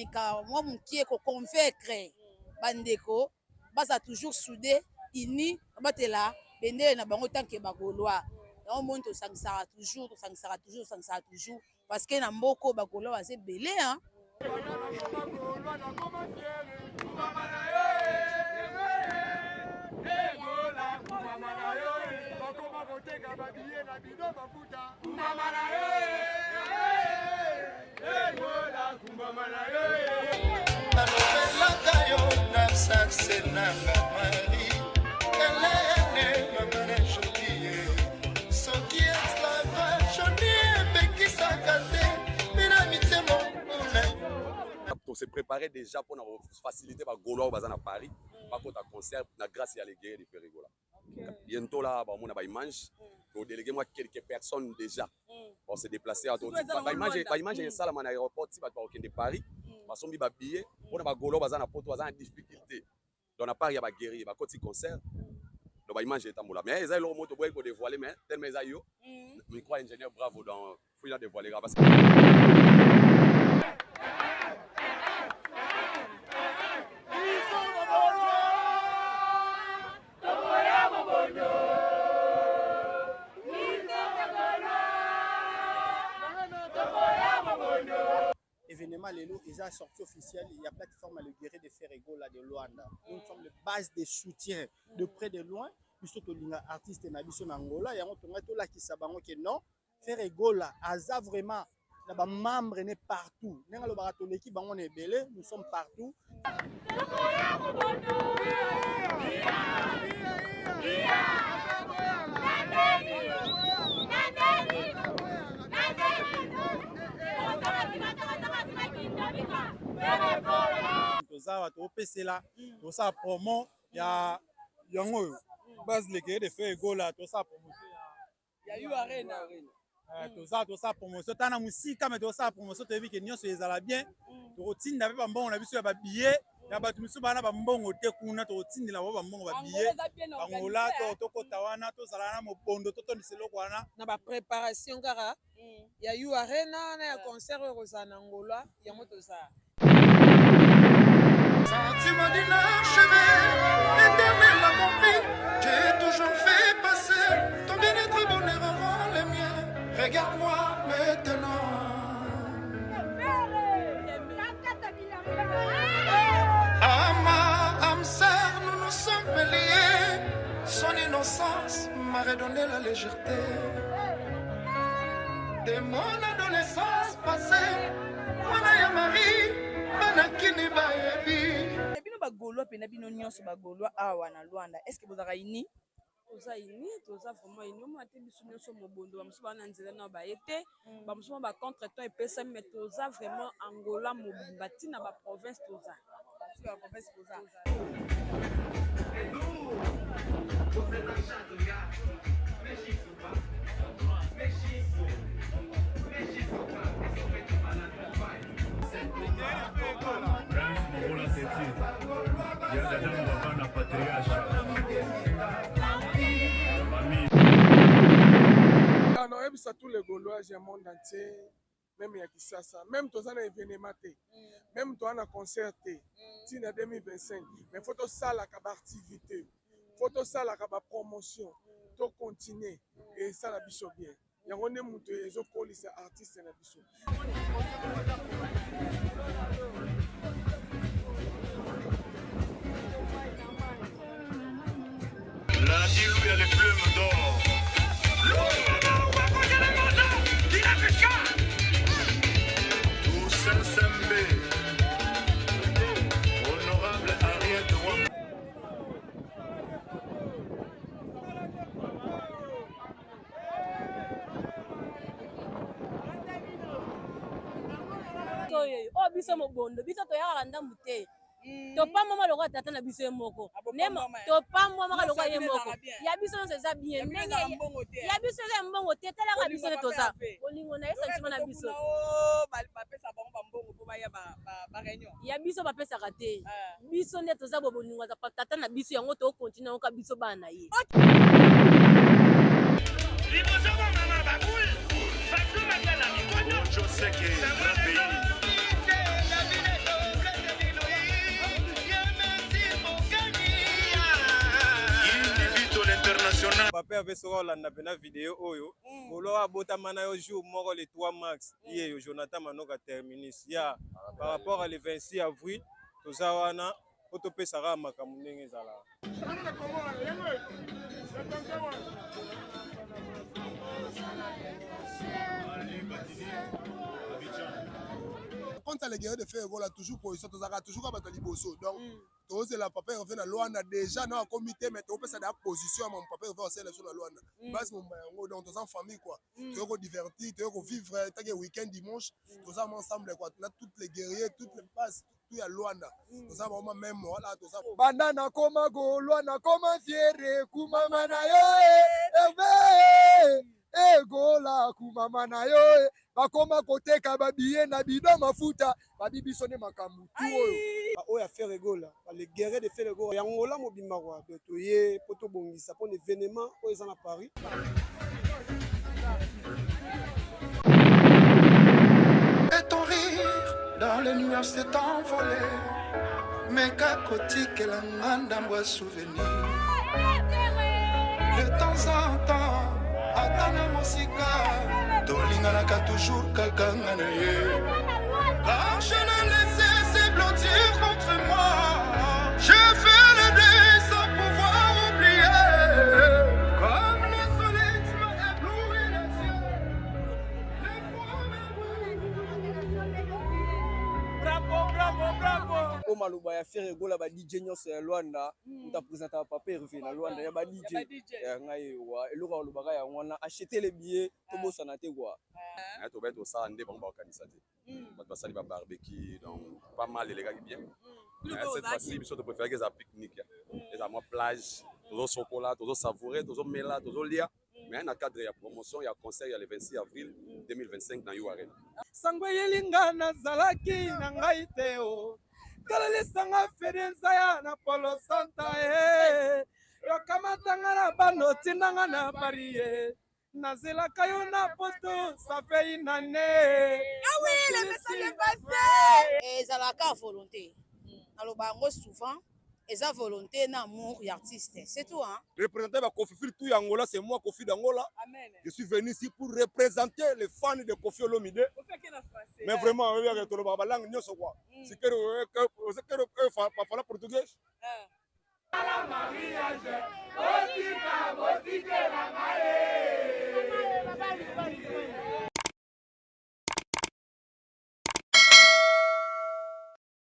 Komeka mwa mokie ko convaincre bandeko baza toujours soude, unis, babatela bendele na bango tant que ba Gaulois. Yango omoni tosangisaka toujours, tosangisaka toujours, tosangisaka toujours parce que na mboko ba Gaulois baza ebele hein. Nalobelaka yo na sakse nanga Marie Helene mama na jolie soki esclavage oni epekisaka te bina mitema kuna. To se preparer dejà pona ko faciliter ba Gaulois oyo baza na Paris bakota concert na grace ya le guerrier de Ferre Gola. Bientôt là ba mona ba image to déléguer moi quelques personnes déjà on se déplacer à ba image ba image esalama na aéroport ti bato bakokende Paris basombi ba billet pona ba Gaulois baza na poto baza na difficulté donc na part ya ba guerrier bakoti concert donc ba image etambola mais eza eloko moko toboyaki ko dévoiler mais tellement eza yo micro ingénieur bravo donc faut ya dévoiler parce que Événement lelo eza sortie officielle ya plateforme le guerrier de Ferre Gola de Luanda. Nous sommes les bases de soutien de près de loin. Biso tolinga artiste na biso na Angola yango tonga tolakisa bango ke non Ferre Gola aza vraiment na ba membre ne partout. Ndenge alobaka toleki bango na ebele, nous sommes partout. Toza awa topesela tosala promo ya yango oyo base le guerrier de Ferre Gola tosala promotion ya U Arena. Toza tosala promotion ta na mosika me tosala promotion toyebi ke nyonso ezala bien tokotinda mpe bambongo na biso ya babillet ya bato misusu bana bambongo te kuna tokotindela bango bambongo babillet bangola tokota wana tozala na mobondo totondisa eloko wana na bapréparation kaka ya U Arena na ya concert oyo kozala na Angola yango tozala. Sentiment d'inachevé, l'éternel l'a compris. J'ai toujours fait passer ton bien-être et bonheur avant les miens. Regarde-moi maintenant. Ama, âme sœur, nous nous sommes liés. Son innocence m'a redonné la légèreté. De mon adolescence passée, mwana ya Marie, banakini bayebi. Bino bagaulois mpena bino nyonso bagaulois awa na Luanda, est ce que bozalaka uni? Toza uni, toza vraiment uni. Omona te biso nyonso mobondo, bamosusu baa na nzela na baye te, bamosusu ba bacontre temps epesami, mais toza vraiment Angola mobimba ntina baprovince toza. Baprovince toza. Naoyebisa tous les Gaulois ya monde entier, même ya Kisasa, même toza na événement te, même toza na concert te ntina 2025, mais faut tosalaka baactivité, faut tosalaka bapromotion, tocontinue esala biso bien. Yango nde moto ezokolisa artiste na biso. La il y a les plumes d'or. Toussaint Sembe, honorable Ariel Wamba. Oyo oyo biso mobondo biso toyakaka ndambu te, topambwama lokola tata na biso ye moko, topambwamaka lokola ye moko. Ya biso nyonso eza bien, ndenge ya biso eza ya mbongo te. Talaka biso nde toza bolingo na ye, sentiment na biso. Ya biso bapesaka te, biso nde toza bo bolingo ya tata na biso, yango tokontinue yango ka biso bana na ye. Ojo Seke, grand pays. Papa Hervé soki olanda mpena video oyo, gaulois abotama na yo jour moko le 3 mars, ye yo Jonathan Manoka terminus ya par rapport à le 26 avril, toza wana po topesaka makambo ndenge ezalaka. Contre les guerriers de Ferre Gola, toujours position, tozalaka toujours kaka bato ya liboso. Donc tozela papa Hervé na Luanda déjà na akomi te, mais topesa da position ya mama papa Hervé asala biso na Luanda. Base momba yango, donc toza en famille quoi. Toyei ko divertir, toyei ko vivre tant que week-end dimanche, toza ensemble quoi. Na toutes les guerriers, toutes les bases, tout ya Luanda. Toza vraiment même voilà, toza Banda nakoma Gaulois, nakoma fier, kumama na yo Hervé egola, kumama na yo. Bakoma koteka babillets na bidon mafuta, babi biso nde makambo tu oyo. Oyo ya Ferre Gola, le guerrier de Ferre Gola ya Angola mobimba quoi. Donc toye mpo tobongisa mpona événement oyo eza na Paris. Et ton rire dans les nuages s'est envolé. Meka kotikela nga ndambo ya souvenir. De temps en temps, ata na mosika, tolinganaka toujours kaka nga na ye. Car je l'ai laissé se blottir contre moi. J'ai fait le deuil sans pouvoir oublier. Comme le soleil, tu m'as ébloui les yeux. Les fois Bravo, bravo, bravo! Oyo maloba ya Ferre Gola, ba DJ nyonso ya Lwanda, moto apresentaka Papa Hervé na Lwanda ya ba DJ ya ngai wa eloko alobaka yango wana: acheter les billets, tobosana te quoi. Tobai tosala nde bango bakokanisa te. Bato basali babarbecue, donc pas mal, elekaki bien. Cette fois-ci, biso topréféraki eza pique-nique, eza mwa plage, tozosokola, tozosavourer, tozomela, tozolia, mais na cadre ya promotion ya concert ya le 26 avril 2025 na U Arena. Sango eyelinga, nazalaki na ngai te o tala lisanga fede nzaya na polo santa e yokamatanga na bando tindanga na Paris ye nazelaka yo na poto safei nane. Ah oui, le message est passé. Ezalaka volonté, naloba yango souvent, eza volonté na amour ya artiste, c'est tout hein. Représenter ba Kofi tout Angola, c'est moi Kofi d'Angola. Amen. Je suis venu ici pour représenter les fans de Kofi Olomide. Mais vraiment, oui, oui, la langue nyonso quoi. C'est que você quer falar português? Mariage, botika botikela ngai.